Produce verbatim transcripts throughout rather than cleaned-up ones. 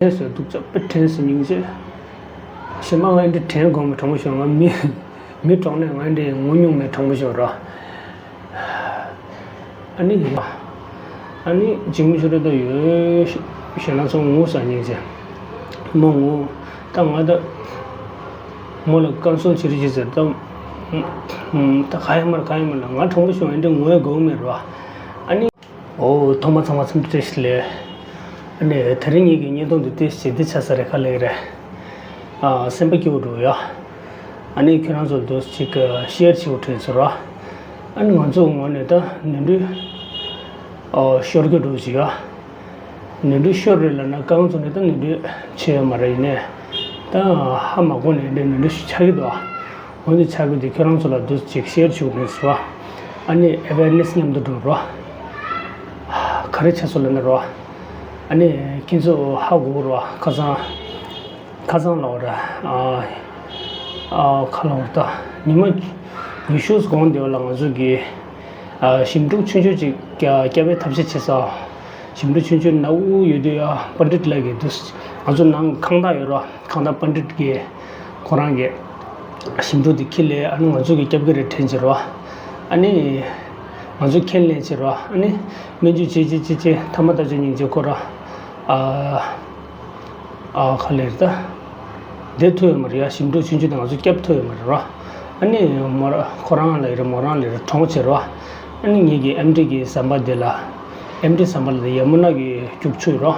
དྲན་སོང་། སྡུག་ཅག་དཔེ་དྲན་སོང་སྙིང་རྗེ། གཞན་པ་ང་འདི་དྲན་དགོས་མེད་དྲང་པོ་ཤོད། ང་མི་མི་གྲོགས་ནས་ང་འདི་ངུ་མྱོང་མེད་དྲང་པོ་ཤོད་ར། ཨ་ནི། ཨ་ནི་འཇིགས་མེད་ཆོས་སྒྲོན་ད་ཡོད། ཞེ་ལང་ཚོ་ངུ་ས་སྙིང་རྗེ། མོ་ངུ། ད་ང་ད་མོ་ལ་བཀའ་གསུང་བྱེད་རེ་བྱེད་ཟེར། ད་ད་ག་ཡ་མར་ག་ཡ་མར་ལ་ང་དྲང་པོ་ཤོད། ཨ་འདི་ངུ་ཡ་དགོས་མེད་ར། ཨ་ནི། ཨོ། ཐོག་མ་ཚང་མ་འཚམས་འདྲི་བཀྲ་ཤིས་བདེ་ལེགས། ཨ་ནི་དེ་རིང་ངེད་ཀྱི་བརྙན་ཐུང་འདི་ཏོག་ཙམ་འདི་ཆགས་ས་རེད། ག་ལེ་རེད། ཨ། སེམས་པ་སྐྱིད་པོ་འགྲོ་ཡ། ཨ་ནི་ཁྱོད་རང་ཚོ་འདུག་ཅིག་ཤེར་བྱེད་དགོས་དྲན་ཟེར་རོ། ཨ་ནི་ང་ཚོ་ངོས་ནས་ད་ནོར་འཁྲུལ་ཨོ་ཤོར་གྱི་འགྲོ་ཅིག་ཡ། ནོར་འཁྲུལ་ཤོར་རེད་ལབ་ན་རྐང་ཚོ་ནས་ད་ནོར་འཁྲུལ་ཆེ་ཡོད་མ་རེད། ཡིན་ནའི་ད་ཧ་མ་གོ་ནས་འདི་ནོར་འཁྲུལ་ཆགས་ཀྱི་འདུག་འོན་ཏེ་ཆགས་ཀྱི་འདུག་ཁྱོད་རང་ཚོ་ལ་འདུག་ཅིག་ཤེར་བྱེད་དགོས་དྲན་ཟེར་རོ། ཨ་ནི་ཨེ་ཝེར་ནེ་སི་མཉམ་དུ་འགྲོ་རོ། ག་རེ་བྱས་སོང་ལབ་ན་རོ། ཨ་ནི་ཁྱེད་ཚོ་ཧ་གོ་རོ། ཁ་སང་ཁ་སང་ལབ་ར། ཨ་ཨ་ཁ་ལབ་ར། ད་ཉི་མ་ཉི་ཤུ་གོང་དེ་བ་ལ་ང་ཚོ་གི་ཨ་ཞིམ་ཕྲུག་ཆུང་ཆུང་ཅིག་སྐྱ་སྐྱ་བའི་ཐབས་ཤེས་བྱེད་ས། ཞིམ་ཕྲུག་ཆུང་ཆུང་ནག་འུ་ཡོད་དུས་ཡ་པཎ་ཌིཏ་ལགས་ཀྱིས་འདུག་ང་ཚོ་ནང་ཁང་བདག་ཡོད་ར། ཁང་བདག་པཎ་ཌིཏ་ཀྱིས་ཁོ་རང་གིས་ཞིམ་ཕྲུག་དེ་ཁྱེར་ལས། ཨ་ནི་ང་ཚོ་གི་སྐྱབས་ཀྱི་རེད་དྲན་བྱེད་རོ། ཨ་ནི་ང་ཚོ་ཁས་ལེན་བྱེད་རོ། ཨ་ནི་སྨན་བཅོས་བྱེད་བྱེད་བྱེད་བྱེད་ཐ་མ་ད་ཆ་སྙིང་རྗེ་ཁོ་ར། ཨ་ཨ་ག་ལེར་ད་བསྡད་ཐུབ་ཡོད་མ་རེད་ཡ། ཞིམ་ཕྲུག་ཆུང་ཆུང་དེ་ང་ཚོ་སྐྱབས་ཐུབ་ཡོད་མ་རེད་རོ། ཨ་ནི་མོ་ར་ཁོ་རང་ལ་ཡོད་རེད། མོ་རང་ལ་ཡོད་རེད། གྲོངས་བྱེད་རོ། ཨ་ནི་ངེད་ཀྱི་ཨེམ་ཌི་གི་ཟམ་པ་དེ་ལ། ཨེམ་ཌི་ཟམ་པ་ལ་ཡ་མུ་ན་གི་རྒྱུག་ཆུ་རོ།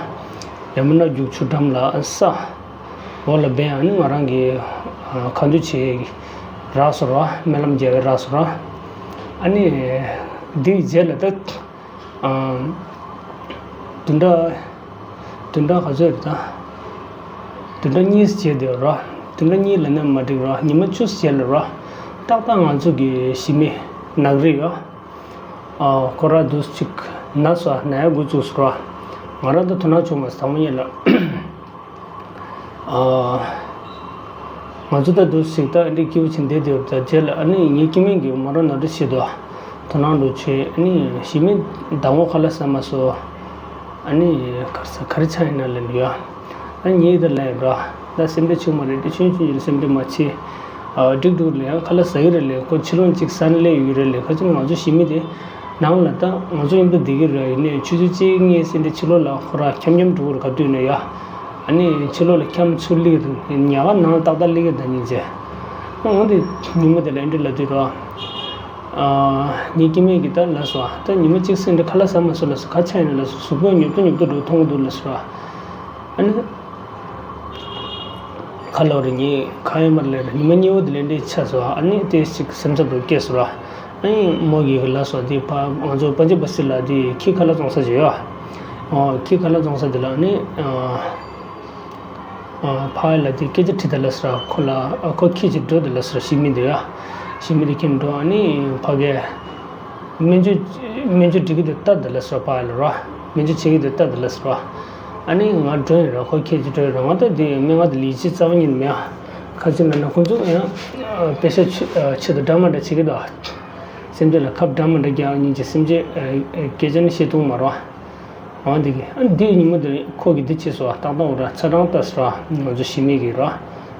ཡ་མུ་ན་རྒྱུག་ཆུ་འགྲམ་ལ་ས་འོག་ལ་འབེན། ཨ་ནི་ང་རང་གི་ཁ་འདུ་བྱེད་རག་སོང་རོ། སྨོན་ལམ་རྒྱག་གི་རག་སོང་རོ། ཨ་ནི་འདིའི་རྗེས་ལ་ད་བདུན་ཕྲག་བདུན་ཕྲག་ག་ཚོད་རེད་ད། བདུན་ཕྲག་གཉིས་བྱས་དེ་རོ། བདུན་ཕྲག་གཉིས་ལ་ནི་མ་འགྲིག་རོ། ཉི་མ་བཅུ་བྱས་ལ་རོ། ཏག་ཏག་ང་ཚོ་གི་ཞི་མི་ནག་རི་ཡོ། ཨ་ཁོ་ར་འདུག་ཅིག་ན་སོ་ན་ཡ་འགོ་བཙུགས་སོ་རོ། ང་རང་ད་དོ་སྣང་བྱུང་མ་སོང་། དང་པོ་ཉིད་ལ། ཨ་ང་ཚོ་ད་འདུག་ཅིག་ད་འདི་སྐྱིད་པོ་བྱེད་འདི་དེ་ད་རྗེས་ལ། ཨ་ནི་ངའི་སྐྱེ་དམན་གྱི་མོ་རང་ནོར་འཁྲུལ་བྱེད་དོ། དོ་སྣང་འགྲོ་བྱེད། ཨ་ནི་ཞི་མི་ཟླ་ངོ་ཁ་ལ་ཟ་མ་སོ། ཨ་ནི་ག་རེ་ཟ་ག་རེ་ཆགས་ཡིན་ན་ལབ་ཡོ། ཨ་ངས་ད་ལབ་ར། ད་སེམས་ཁྲལ་བྱེད་མ་རེད། དེ་ཆུང་ཆུང་ཡིན་སེམས་ཁྲལ་མ་བྱེད། ཨ་འགྲིག་འགྲོ་ལ་ཡང་ཁ་ལག་ཟ་གི་རེད་ལས། ཁོ་ཕྱི་ལོགས་གཅིག་ཟ་ནས་སླེབས་ཡོད་རེད་ལས། ཁ་ཅིག་ང་ཚོ་ཞི་མི་དེ་ནང་ལ་ད་ང་ཚོ་མཉམ་དུ་བསྡད་ཀྱི་རེད། ཡིན་ནའི་ཆུ་ཚོད་གཅིག་གཉིས་ཟིན་ཏེ་ཕྱི་ལོགས་ལ་ཁོ་ར་འཁྱམ་འཁྱམ་འགྲོ་གི་རེད། ག་དུས་ནས་ཡ། ཨ་ནི་ཕྱི་ལོགས་ལ་འཁྱམ་ཚུར་སླེབས་ཀྱི་འདུག་ཉལ་ཁང་ནང་ལ་ཏག་ཏག་སླེབས་ཀྱི་འདུག་སྙིང་རྗེ། ཨ་འོན་ཏེ་ཉིན་མོ་དེ་ལ་འདི་ལབ་དུས་ར། ཨ་ངའི་སྐྱེ་དམན་གྱིས་ད་ལབ་སོང་། ད་ཉི་མ་གཅིག་ཟིན་ཏེ་ཁ་ལག་ཟ་མ་སོང་ལབ་སོང་། ག་ཆགས་ཡིན་ན་ལབ་སོང་། གཟུགས་པོ་ཉོབ་ཏོ་ཉོབ་ཏོ་འགྲོ་མཐོང་གི་འདུག་ལབ་སོང་ར། ཨ་ནི། ཁ་ལོ་རེ་ཉིན་ཁ་ཡོད་མར་ལས་རེ་ཉི་མ་གཉིས་པོ་དེ་ལས་འདྲེ་ཆགས་སོང་། ཨ་ནི་དེ་ཞིག་སེམས་འཚབ་འགྲོ་སྐྱེས་སོང་ར། ཨ་ནི་མོ་གིས་ལབ་སོང་། དེ་ཕ་ང་ཚོ་པ་ཇེ་པ་སི་ལ་དེ་ཁྱི་ཁ་ལག་བཙོང་ས་ཅིག་ཡོད། ཨོ་ཁྱི་ཁ་ལག་བཙོང་ས་དེ་ལ་ཨ་ནི། ཨ་ཕ་ལ་དེ་སྐད་ཆ་དྲིས་ད་ལབ་སོང་ར། ཁོ་ལ་ཨ་ཁོ་ཁྱི་ཅིག་འགྲོ་ད་ལབ་སོང་ར། ཞི་མི་དེ་ཡ། ཞི་མི་དེ་ཁྱི་འགྲོ། ཨ་ནི་ཕ་གིས། སྨན་བཅོས་སྨན་བཅོས་སྒྲིག་གི་འདུག་ལྟ་དང་ལབ་སོང་། ཕ་ལ་རོ། སྨན་བཅོས་བྱེད་ཀྱི་འདུག་ལྟ་དང་ལབ་སོང་རོ། ཨ་ནི་ང་འགྲོ་ཡིན་རོ། ཁོ་ཁྱེད་ཀྱི་འགྲོ་ཡིན་རོ། ང་ད་འདི་སྨན་ཁང་དུ་ལས་བྱེད་རྩ་བ་ཉིད་མེད་ཨ། ཁ་ཅིག་ན་ན་ཁོང་ཚོ་ཡང་དཔེ་ཤ་ཆེད་དུ་འདྲ་མ་འདྲ་བྱེད་ཀྱི་འདུག་སེམས་ཅན་ལ་ཁབ་འདྲ་མ་འདྲ་རྒྱག་ཉིན་གྱི་སེམས་ཅན་སྐད་ཆ་ནི་བཤད་ཐུབ་མ་རོ། འོ་འདི་གི་ཨ་འདི་ཉིན་མོ་དེ་ཁོ་གི་འདི་བྱས་སོང་། ཏག་ཏག་འོ་ར་ཚ་གྲང་ལྟ་སོང་ར། ང་ཚོ་ཞི་མི་གི་རོ།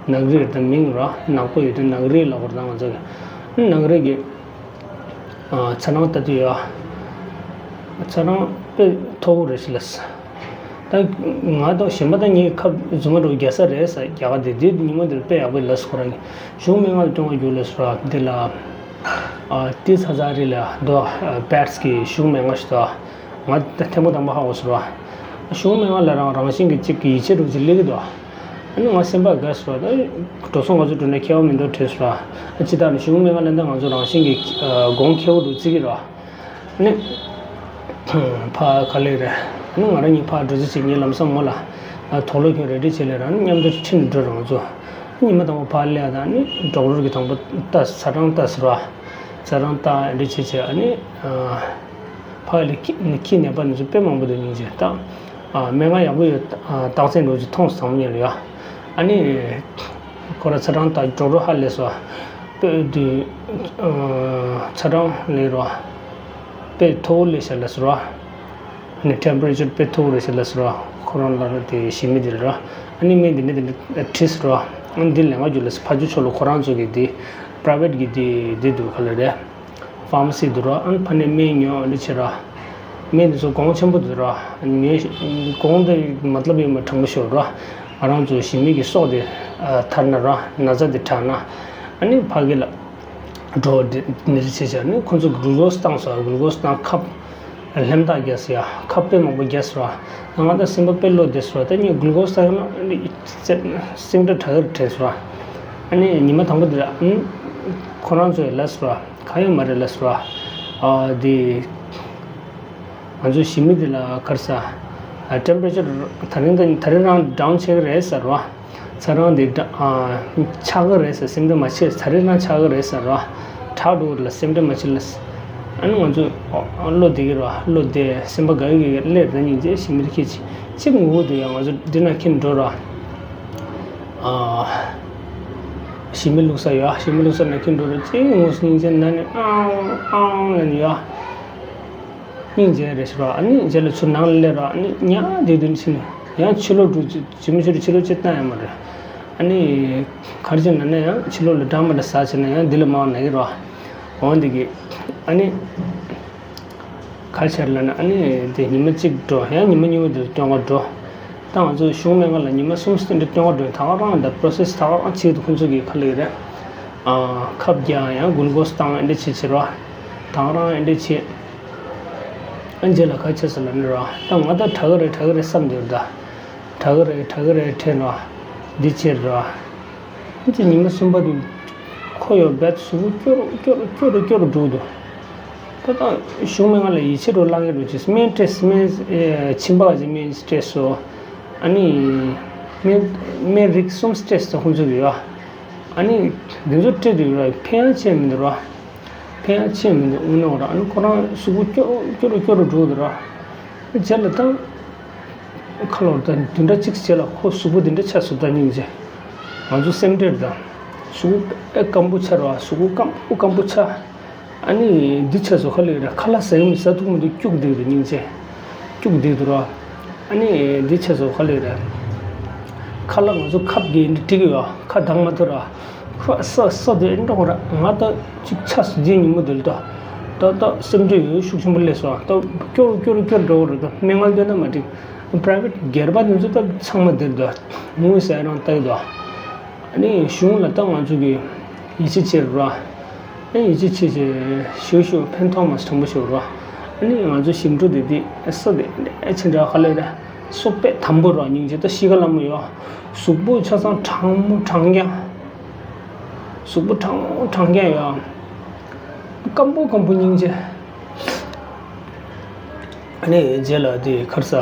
ནག་རིལ་དང་མིང་རོ། ནག་པོ་ཡོད་དུས་ནག་རིལ་ལབ་དགོས་རེད་ད་ང་ཚོ་གི། ནག་རིལ་གི་ཨ་ཚ་གྲང་ལྟ་དུས་ཡ། ཚ་གྲང་དཔེ་མཐོ་པོ་རེད་ཤག་ལབ། ད་ང་དང་གཞན་པ་དང་གཉིས་ཁ་རྫུན་མ་འགྲོ་རྒྱལ་ས་རེད་ཟེར། རྒྱ་གར་དེ་དེ་ཉིན་མོ་དེར་དཔེ་ཡག་པོ་ལབ་སོང་ཁོ་རང་གི། གཞུང་སྨན་ཁང་ལ་སྟོན་པ་རྒྱུགས་ལབ་སོང་ར། འདི་ལ་ཨ་ཏི་ཚ་ཚ་རེད་ལ་དོ་བེ་ཊི་སི་གི་གཞུང་སྨན་ཁང་ཞིག་འདུག་ང་ད་ཐེངས་མ་དང་པོ་ཧ་གོ་སོང་ར། གཞུང་སྨན་ཁང་ལ་རང་རང་བཞིན་གྱི་གཅིག་གི་ཡིད་ཆེས་འདྲ་བོ་ཅིག་སླེབས་ཀྱི་འདུག་ཨ་ནི་ང་སེམས་པ་དགའ་སོང་ར། ད་འགྲོ་སོང་ང་ཚོ་འགྲོ་ན་ཁྱད་པར་མི་འདུག་དྲན་སོང་ར། ཨ་ཅི་ད་ནི་གཞུང་སྨན་ཁང་ལ་ད་ང་ཚོ་རང་བཞིན་གྱི་ཨ་གོང་ཁེ་པོ་འདུག་བརྩི་གི་ར། ཨ་ནི་ཕ་ག་ལེ་རེད། ཨ་ནི་ང་རང་གཉིས་ཕར་འགྲོ་རྩིས་བྱེད། ངས་ལམ་སང་མོ་ལ་ཨ་དོགས་སློང་ཁྱོད་རེ་ཌི་བྱེད་ལབ་ར། ཨ་ནི་མཉམ་དུ་ཁྲིད་ནས་འགྲོ་ར་ང་ཚོ། ཉི་མ་དང་པོ་ཕར་སླེབས་ད་ཨ་ནི་ཌོག་ཊར་གྱིས་དང་པོ་ལྟ་ཚ་གྲང་ལྟ་ཟེར་བ། ཚ་གྲང་ལྟ་འདི་བྱེད་བྱེད། ཨ་ནི་ཨ་ཕ་ལ་ཁྱི་ཁྱི་ནད་པ་ནི་ཚོ་དཔེ་མང་པོ་འདུག་སྙིང་རྗེ་ད། ཨ་སྨན་ཁང་ཡག་པོ་ཡོད། ཨ་རྟགས་མཚན་འདྲ་བོ་ཅིག་མཐོང་སོང་ངས་ལ་ཡ། ཨ་ནི་ཁོ་ར་ཚ་གྲང་ལྟ་ཌོག་ཊར་ཧ་ལས་སོང་། དཔེ་དེ་ཨ་ཚ་གྲང་ལས་རོ། དཔེ་མཐོ་པོ་སླེབས་ཤག་ལབ་སོང་ར། ཨ་ནི་ཊེམ་པ་རེ་ཅར་དཔེ་མཐོ་པོ་རེད་ཤག་ལབ་སོང་ར། ཁོ་རང་ལ་ར་དེ་ཞི་མི་དེ་ལ་ར། ཨ་ནི་སྨན་དེ་འདྲ་དེ་འདྲ་བྲིས་ར། ཨ་ནི་འདི་ལས་ང་རྒྱུ་ལ་ཕ་ཇོ་ཕྱོགས་ལ་ཁོ་རང་ཚོ་གི་དེ་པ་རའི་ཝེ་ཊི་གི་དེ་དེ་འདུག་ག་ལ་རེད། ཕར་མ་སི་འདུག་ར། ཨ་ནི་ཕ་ནས་སྨན་ཉོ་འདི་བྱེད་ར། སྨན་དེ་ཚོ་གོང་ཆེན་པོ་འདུག་ར། ཉོས་གོང་དེ་མ་ཏ་ལབ་ཡོད་མ་དྲང་པོ་ཤོད་ར། ང་རང་ཚོ་ཞི་མི་གི་སྲོག་དེ་ཐར་ན་ར། ན་ཚ་དེ་དྲག་ན། ཨ་ནི་ཕ་གི་ལ་འགྲོ་འདི་འདི་བྱེད་བྱ་ནི་ཁོ་ཚོ་གི་གླུ་ཀོ་སི་བཏང་སོ། གླུ་ཀོ་སི་བཏང་ཁབ་ལྷེམ་ཐག་རྒྱག་སོ་ཡ། ཁབ་དཔེ་མང་པོ་རྒྱག་སོ་ར། ང་ད་སེམས་པ་དཔེ་བློ་བདེ་སོ་ར། ད་ངས་གླུ་ཀོ་སི་བཏང་ན་ཨ་ནི་སེམས་ཁྲལ་དྲག་གི་དྲན་སོ་ར། ཨ་ནི་ཉི་མ་དང་པོ་དེ་ལ་ཨ་ནི་ཁོ་རང་ཚོས་ལབ་སོ་ར། ག་ཡོད་མ་རེད་ལབ་སོ་ར། ཨ་དེ་ང་ཚོ་ཞི་མི་དེ་ལ་ག་རེ་ཟ། ཨ་ཊེམ་པེ་རེ་ཅར་ད་རིང་ད་ད་རིང་རང་ཌའུན་ཆགས་ཀྱི་རེད་ཟེར་བ། ཚ་རང་དེ་ཌ་ཨ་ཆགས་ཀྱི་རེད་ཟེར། སེམས་ཁྲལ་མ་བྱེད། ད་རིང་རང་ཆགས་ཀྱི་རེད་ཟེར་བ། དྲག་འགྲོ་གི་རེད་ལ་སེམས་ཁྲལ་མ་བྱེད་ལ། ཨ་ནི་ང་ཚོ་ཨ་བློ་བདེ་གི་རེད་བ། བློ་བདེ་སེམས་པ་དགའ་གི་གི་སླེབས་ད་སྙིང་རྗེ་ཞི་མི་དེ་ཁྱེད་ཅི་ཅི་ངུ་འདུག་ཡ། ང་ཚོ་འདི་ན་ཁྱེད་འགྲོ་ར། ཨ་ཞི་མི་བླུག་ས་ཡོད། ཞི་མི་བླུག་ས་ན་ཁྱེད་འགྲོ་ར་ཅི་ངུ་སྙིང་རྗེ་ན་ནི་ཨང་ཨང་ལ་ནི་ཡོད། སྙིང་རྗེ་རེད་ཟེར་བ། ཨ་ནི་རྗེས་ལ་ཚུར་ནང་ལ་སླེབས་ར། ཨ་ནི་ཉལ་བསྡད་དུས་ཕྱིན་ནས་ཡང་ཕྱི་ལོགས་འགྲོ་ཇི་མི་ཆུ་རུ་ཕྱི་ལོགས་ཅི་བཏང་ཡ་མ་རེད། ཨ་ནི་ག་རེ་བྱས་ན་ན་ཡང་ཕྱི་ལོགས་ལ་འགྲམ་མ་འདྲ་ཟ་བྱས་ན་ཡང་འདི་ལ་མང་ན་གི་ར། འོང་འདི་གི་ཨ་ནི་ག་རེ་བྱས་ལ་ན་ཨ་ནི་དེ་ཉི་མ་གཅིག་འགྲོ། ཡང་ཉི་མ་གཉིས་པ་དེ་སྟོན་ག་འགྲོ། ད་ང་ཚོ་གཞུང་སྨན་ཁང་ལ་ཉི་མ་གསུམ་སྟེང་འདྲ་སྟོན་ག་འགྲོ། ད་ག་རང་ད་པོ་རོ་སེ་སི་ད་ག་རང་བྱེད་དུ་ཁོང་ཚོ་གི་ཁ་ལ་ཡོད་རེད། ཨ་ཁབ་རྒྱག་ཡང་གླུ་ཀོ་སི་བཏང་ཨེ་འདྲ་བྱེད་བྱེད་ར། ད་ག་རང་ཨེ་འདྲ་བྱེད། ཨ་རྗེས་ལ་ག་བྱས་སོང་ལབ་ན་ར། ད་ང་ད་དྲག་གི་རེད་དྲག་གི་རེད་བསམ་འདུག་ད་དྲག་གི་རེད་དྲག་གི་རེད་དྲན་ར། འདི་བྱེད་ར། ཨ་ཙི་ཉི་མ་གསུམ་པ་དུ་ཁོ་ཡོད་བད་གཟུགས་པོ་སྐྱོ་རུ་སྐྱོ་རུ་སྐྱོ་རུ་སྐྱོ་རུ་འགྲོ་འདུག་ད་ད་གཞུང་སྨན་ཁང་ལ་ཡིད་ཆེས་རུ་བླང་གི་རུ་ཅིག་སྨན་སྤྲད་སྨན་ཨེ་མཆིན་པ་ག་ཅིག་སྨན་སྤྲད་སོ། ཨ་ནི་སྨན་སྨན་རིགས་གསུམ་སྤྲད་སོ་ཁོང་ཚོ་གི་ཡོད། ཨ་ནི་འདི་ཚོ་སྤྲད་དུས་ར་ཕན་ཡང་ཆེ་མི་འདུག་ར། ཕན་ཡང་ཆེ་མི་འདུག་དངོས་གནས་ར། ཨ་ནི་ཁོ་རང་གཟུགས་པོ་སྐྱོ་སྐྱོ་རུ་སྐྱོ་རུ་འགྲོ་འདུག་ར། རྗེས་ལ་ད་ཁ་ལོར་ད་འདི་འདྲ་གཅིག་བྱས་ལ་ཁོ་གཟུགས་པོ་འདི་འདྲ་ཆགས་སོང་ད་སྙིང་རྗེ། ང་ཚོ་སེམས་ཁྲལ་ད་གཟུགས་པོ་ཨེ་སྐམ་པོ་ཆགས་ར། གཟུགས་པོ་སྐམ་པོ་སྐམ་པོ་ཆགས། ཨ་ནི་འདི་ཆ་ཚོ་ཁ་ལས་ར་ཁ་ལག་ཟ་ཡི་མི་ཟ་ཐུབ་མི་འདུག་སྐྱུག་བསྡད་འདུག་སྙིང་རྗེ། སྐྱུག་བསྡད་འདུག་ར། ཨ་ནི་འདི་ཆ་ཚོ་ཁ་ལས་ར་ཁ་ལག་ང་ཚོ་ཁབ་ཀྱི་འདི་སྤྲིག་གི་ཡོད། ཁ་གདང་མ་ཐུབ་ར། ཁ་ས་ས་དེ་འགྲོ་ར། ང་ད་ཅིག་ཆ་སུ་རྗེ་ཉིན་མོ་འདིར་ད་ད་ད་སེམས་ཁྲལ་ཡོད་ཤུགས་ཆེན་པོ་སླེབས་སོང་། ད་སྐྱོ་རུ་སྐྱོ་རུ་སྐྱོ་རུ་འགྲོ་གི་རེད། ད་སྨན་ཁང་སྟོན་ན་མ་འགྲིག་པ་རའི་ཝེ་ཊི་སྒེར་པ་འདི་ཚོ་ད་ཚང་མ་འདིར་ད་དངུལ་ཟ་རང་ལྟ་གི་འདུག་ཨ་ནི་གཞུང་ལ་ད་ང་ཚོ་གི་ཡིད་ཆེས་བྱེད་རོགས། ཨ་ནི་ཡིད་ཆེས་བྱེད་བྱེད་ཞུ་ཞུ་ཕན་ཐོགས་མ་དྲང་པོ་ཞུ་རོགས། ཨ་ནི་ང་ཚོ་ཞིམ་འགྲོ་དེ་དེ་ས་དེ་ཨེ་ཆེ་འདྲ་ག་ལེ་རེད། སོ་པས་དམ་པོ་རོགས་སྙིང་རྗེ། ད་ཤི་ཁ་ལ་མོ་ཡོད། གཟུགས་པོ་ཆ་ཚང་གྲང་མོ་གྲང་རྐྱང་། གཟུགས་པོ་གྲང་མོ་གྲང་རྐྱང་ཡོད། སྐམ་པོ་སྐམ་པོ་སྙིང་རྗེ། ཨ་ནི་རྗེས་ལ་དེ་ཁར་ས།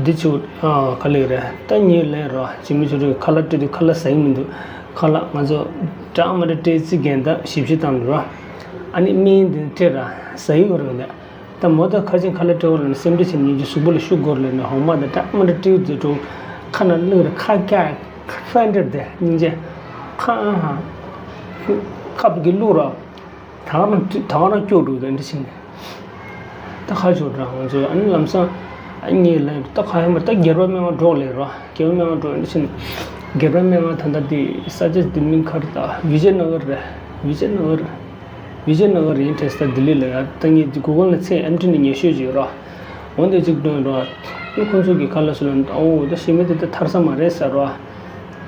འདི་ཆུ་ཨ་ག་ལེ་རེད། ད་ངས་ལན་ར་ཇི་མི་ཆུ་རུ་ཁ་ལག་སྤྲད་དུས་ཁ་ལག་ཟ་ཡི་མི་འདུག་ཁ་ལག་ང་ཚོ་འདྲ་མི་འདྲ་སྤྲད་རྩིས་རྒན་ད་ཞིབ་ཞིབ་བཏང་འདུག་ར། ཨ་ནི་སྨན་འདི་སྤྲད་ར་ཟ་ཡི་གོ་ར་ནས། ད་མོ་ད་ཁ་ཆེན་ཁ་ལག་སྤྲད་གོ་ལ་ནི་སེམས་ཁྲལ་བྱེད་ཉིན་གྱི་གཟུགས་པོ་ལ་ཤུགས་སྒོར་ལ་ནི་འོ་མ་ད་འདྲ་མི་འདྲ་སྤྲད་དུས་འགྲོ། ཁ་ན་བླུག་ར་ཁ་སྐྱ་ཁ་འདྲ་དེ་སྙིང་རྗེ། ཁ་ཨ་ཧ་ཁབ་ཀྱི་བླུག་ར། ད་ག་རང་ད་ག་རང་སྐྱོ་འགྲོ་དེ་འདྲ་ཕྱིན་ནས། ད་ཁ་ཆོ་འདྲ་ང་ཚོས་ཨ་ནི་ལམ་སང་ཨ་ངས་ལན་ད་ཁ་ཡོད་མ་ད་སྒེར་པ་སྨན་ཁང་འགྲོ་ལེ་རོ། སྒེར་པ་སྨན་ཁང་འགྲོ་འདྲ་ཕྱིན་ནས། སྒེར་པ་སྨན་ཁང་ད་ལྟ་དེ་ས་ཆ་དེ་མིང་ག་རེ་ད་བི་ཇེ་ན་གར་རེད། བི་ཇེ་ན་གར། བི་ཇེ་ན་གར་ཡིན་དྲན་ས་ལྡི་ལི་ལ་ཡ། ད་ངས་དེ་གུ་གལ་ལ་ཚེ་ཨེམ་ཊི་ནས་ཉེ་ཤོས་ཅིག་ཡོད་རོ། འོན་ཏེ་གཅིག་སྟོན་རོགས། ཨ་ཁོང་ཚོ་གི་ཁ་ལ་སུ་ལ་ཨོ་ད་ཤི་མི་དེ་ད་ཐར་ས་མ་རེད་ཟེར་རོ།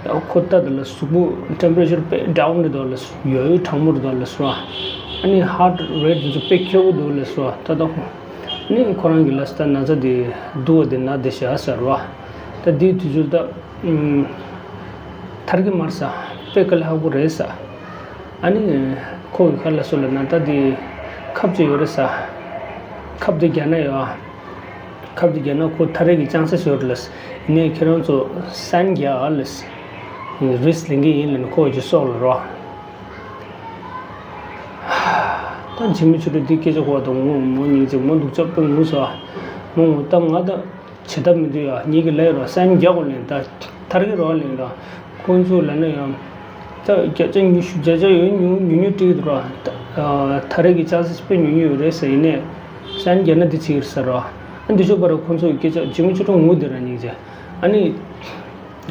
ཨ་ཁོ་ད་དེ་ལ་གཟུགས་པོ་ཊེམ་པ་རེ་ཅར་དཔེ་ཌའུན་རེད་དོ་ལ་སུ་ཡོད་ཡོད་གྲང་མོ་རེད་དོ་ལ་སུ་རོ། ཨ་ནི་ཧར་ཊི་རེ་ཊི་དེ་ཚོ་དཔེ་སྐྱོ་བོ་འདུག་ལ་སུ་རོ། ད་ད་ཁོ་ཨ་ནི་ཁོ་རང་གི་ལ་སུ་ད་ན་ཚ་དེ་སྡུག་བ་དེ་ན་དེ་བྱ་ཟེར་རོ། ད་དེའི་དུས་ཚོད་ད་ཨུམ་ཐར་གི་མར་ས་དཔེ་དཀའ་ལས་ཁག་པོ་རེད་ས། ཨ་ནི་ཁོ་གི་ཁ་ལ་སུ་ལ་ན་ད་དེ་ཁབ་ཅིག་ཡོད་རེད་ས། ཁབ་དེ་རྒྱ་ན་ཡོད་ཨ། ཁབ་དེ་རྒྱ་ན་ཁོ་ཐ་རེ་གི་ཅང་ས་ཤོར་ལས། ཡིན་ནའི་ཁྱེད་རང་ཚོ་སན་རྒྱ་ཨ་ལས། རིས་ལེན་གི་ཡིན་ལ་ནི་ཁོ་ཅི་སོག་ལ་རོ། ད་ཇི་མི་ཆུ་རུ་དེ་སྐད་ཆ་གོ་དང་ངུ་མོ་སྙིང་རྗེ་མོ་འདུག་ཅག་པོ་ངུ་སོ། མོ་ངུ་ད་ང་ད་བྱེད་ཐབས་མི་འདུག་ཡ། ངེད་ཀྱི་ལས་རོ་སན་རྒྱ་གོ་ལེན་ད་ཐ་རེ་རོ་ལེན་རོ། ཁོང་ཚོ་ལ་ནི་ཡང་། ད་བརྒྱ་ཆ་ཉི་ཤུ་བརྒྱ་ཆ་ཡོད་ཉུང་ཉུང་ཉུང་སྤྲད་འདུག་ར། ད་ཐ་རེ་གི་ཅང་ས་དཔེ་ཉུང་ཉུང་ཡོད་རེད་ཟེར་ཡིན་ནའི། སན་རྒྱ་ན་འདི་ཚིག་རེད་ཟེར་ར། ཨ་འདི་ཤོག་པ་ར་ཁོང་ཚོ་གི་སྐད་ཆ་ཇི་མི་ཆུ་གྲོང་ངུ་དེ་ར་སྙིང་རྗེ། ཨ་ནི་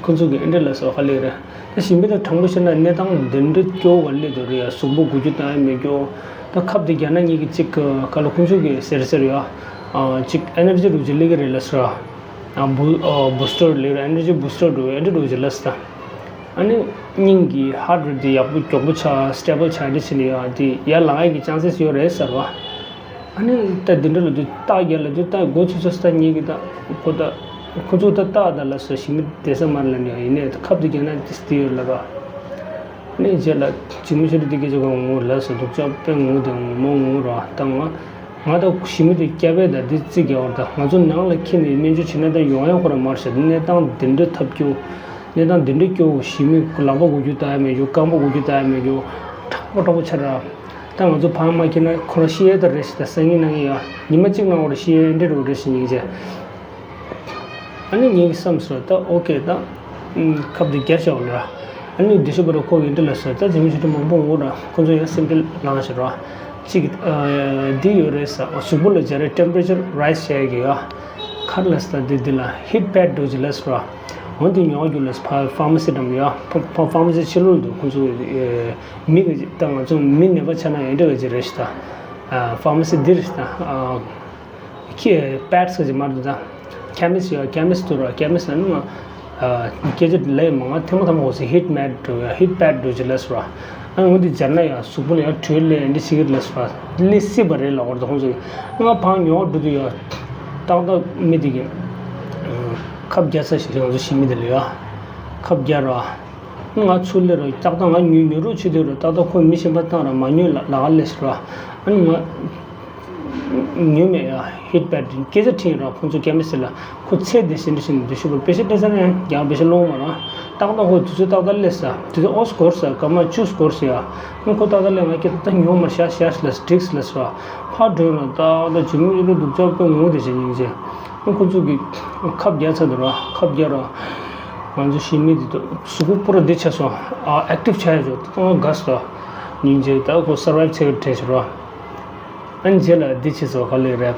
ཁོང་ཚོ་གི་ཨེ་འདྲ་ལ་སོགས་ཧ་ལས་རེད། ད་ཞིང་པ་དང་དྲང་པོ་བཤད་ན་གནས་སྟངས་འདི་འདྲ་སྐྱོ་བ་སླེབས་འདུག་རེད་ཡ། གཟུགས་པོ་འགུལ་རྒྱུ་བཏང་ཡ་མེད་རྒྱུ། ད་ཁབ་དེ་རྒྱག་ན་ཉིད་ཀྱི་གཅིག་ག་ལ་ཁོང་ཚོ་གི་ཟེར་ཟེར་ཡ། ཨ་གཅིག་ཨེ་ནར་ཇི་རུ་ཇི་ལི་གི་རེད་ལ་སོ། ཨ་བུ་ཨ་བུ་སི་ཊར་ལེ་ར་ཨེ་ནར་ཇི་བུ་སི་ཊར་འགྲོ་ཨེ་འདྲ་འགྲོ་ཇི་ལ་སོ། ཨ་ནི་སྙིང་གི་ཧར་ཊི་རེ་ཊི་དེ་ཡག་པོ་མགྱོགས་པོ་ཆགས་སི་ཊེ་བལ་ཆགས་འདྲ་བྱས་ནས་ཡ་དེ་ཡར་ལངས་ཡ་གི་ཅན་སེ་སི་ཡོད་རེད་ཟེར་བ། ཨ་ནི་ད་འདི་འདྲ་ལ་དུས་རྟགས་རྒྱག་ལ་དུས་རྟགས་སྒོ་ཚུགས་ཚོད་ད་ཉིད་ཀྱི་ད་ཁོ་ད་ཁོ་ཚོ་ད་རྟགས་ད་ལ་སོ་ཞི་མི་བསྡད་ས་མར་ལ་ནི་ཡིན་ནས་ད་ཁབ་དེ་རྒྱག་ན་དེ་སྟེ་ཡོད་ལ་ར། ཨ་ནི་རྗེས་ལ་ཇི་མི་ཤོར་དེ་སྐད་ཆ་གང་ངུ་ལ་སོ་སྡུག་ཅག་དཔེ་ངུ་དང་ངུ་མོ་ངུ་ར་ད་ང་ང་ད་ཞི་མི་དེ་སྐྱ་བས་ད་དེ་རྩི་རྒྱག་བར་ད་ང་ཚོ་ནང་ལ་ཁྱེར་ནས་སྨན་བཅོས་བྱེད་ན་ད་ཡོང་ཡ་ཁོ་ར་མར་ཤ་གནས་སྟངས་དེ་འདྲ་ཐབས་སྐྱོ་གནས་སྟངས་དེ་འདྲ་སྐྱོ་ཞི་མི་ལག་པ་འགུལ་རྒྱུ་ད་ཡ་མེད་རྒྱུ་རྐང་པ་འགུལ་རྒྱུ་ད་ཡ་མེད་རྒྱུ་དྲག་པོ་དྲག་པོ་ཆགས་ར། ད་ང་ཚོ་ཕ་མ་ཁྱེར་ན་ཁོ་རང་ཤི་ཡས་ད་རེ་ཞིག་ད་སང་ཉིན་གནངས་ཉིན་ཡ་ཉི་མ་གཅིག་ནང་བར་ཤི་ཡས་འདྲ་རུ་རེ་ཞིག་ཉིན་བྱས། ཨ་ནི་ངས་བསམ་སོང་ད་ཨོ་ཀེ་ད་ཁབ་འདི་རྒྱག་བྱ་བ་ལ་ཨ་ནི་འདི་ཤོག་པ་ར་ཁོ་གི་འདི་ལ་སོ་ད་འཛིན་མི་ཞུ་དུ་མང་པོ་འོང་ར་ཁོ་ཚོ་ཡང་སེམས་ཁྲལ་ལངས་ཤག་ར། གཅིག་འདི་ཡོད་རེད་ས་གཟུགས་པོ་ལ་སྦྱར་རེད་ཊེམ་པ་རེ་ཅར་རའི་སི་བྱ་ཡ་གི་ཡ་ཁར་ལ་ས་ད་འདི་འདི་ལ་ཧིཊ་པེ་ཌི་འགྲོ་ཅི་ལ་སོ་ར། འོན་ཏེ་ཉོ་རྒྱུ་ལ་ཕ་ཕ་མ་སི་འགྲམ་ཡ་ཕ་ཕ་མ་སི་ཕྱི་ལོགས་འདུག་ཁོ་ཚོ་མི་གི་ད་ང་ཚོ་མི་ནད་པ་ཆགས་ན་ཡང་འདྲ་བ་ཅི་རེད་ཤག་ད་ཕ་མ་སི་འདི་རེད་ཤག་ད། ཁྱི་པེ་ཌི་ཟེར་གྱི་མ་འདུག་ད། ཁེ་མི་སི་ཡོད་ཁེ་མི་སི་ཏུ་ར་ཁེ་མི་སི་ནི་མ། སྐད་ཆ་ལས་མང་ང་ཐེངས་མ་ཐམ་གོ་སི་ཧིཊ་མེ་ཌི་འགྲོ་ཡ་ཧིཊ་པེ་ཌི་འགྲོ་ཅི་ལ་སོ་ར། ཨ་ནི་འོ་འདི་སྦྱར་ན་ཡང་གཟུགས་པོ་ལ་ཡང་དྲོད་ལས་འདི་ཞིག་གི་ལ་སོ་ར། ལས་སྲིད་པ་རེད་ལ་འོར་ད་ཁོང་ཚོ་ང་ཕང་ཉོ་འགྲོ་དུ་ཡོད། ཏག་ཏག་མི་དེ་གི་ཁབ་རྒྱག་ས་ཞིག་རེད་ང་ཚོ་ཞི་མི་དེ་ལ་ཡ། ཁབ་རྒྱག་ར། ང་ཚུར་སླེབས་ར་ཏག་ཏག་ང་ཉོས་ཉོ་རོགས་བྱེད་དུས་ར་ཏག་ཏག་ཁོ་མི་གཞན་པ་བཏང་ར་མ་ཉོས་ལ་ལ་ག་སླེབས་སོ་ར། ཨ་ནི་ང་ཉོས་མེད་ཡ་ཧིཊ་པེ་ཌི་སྐད་ཆ་དྲིས་ར་ཁོང་ཚོ་ཁེ་མི་སི་ལ་ཁོ་ཚེ་འདི་ཟིན་འདྲ་ཟིན་འདི་ཤུ་པར་པེ་ཤ་སྤྲད་ས་ནས་ཡང་པེ་ཤ་སློང་མ་ར་ཏག་ཏག་ཁོ་དུས་ཚོད་ཏག་ཏག་སླེབས་ས་དུས་ཚོད་ཨོས་སྐོར་ས་སྐར་མ་བཅུ་སྐོར་ས་ཡ་ཨ་ནི་ཁོ་ཏག་ཏག་སླེབས་ང་སྐད་ད་ཉོ་མ་ཤ་ཤ་ལ་སྒྲིགས་ལ་སོ་ར་ཕར་འགྲོ་ན་ཏག་ཏག་ཇི་མི་ཡོད་ལ་སྡུག་ཅག་པོ་ངུ་དེ་བྱེད་སྙིང་རྗེ། ཁོ་ཚོ་གི་ཁབ་རྒྱག་ཚར་འདུག་ར། ཁབ་རྒྱག་ར། ང་ཚོ་ཞི་མི་འདི་ཚོ་གཟུགས་པོ་པུ་ར་འདི་ཆགས་སོང་། ཨ་ཨེག་ཊིབ་ཆགས་ཡོད་ཙང་དགའ་སོང་། སྙིང་རྗེ་ད་ཁོ་སར་ཝའིབ་བྱེད་ཀྱི་བྲེལ་ཤོར་ར། ཨ་ནི་རྗེས་ལ་འདི་བྱས་སོང་ག་ལེ་རེད།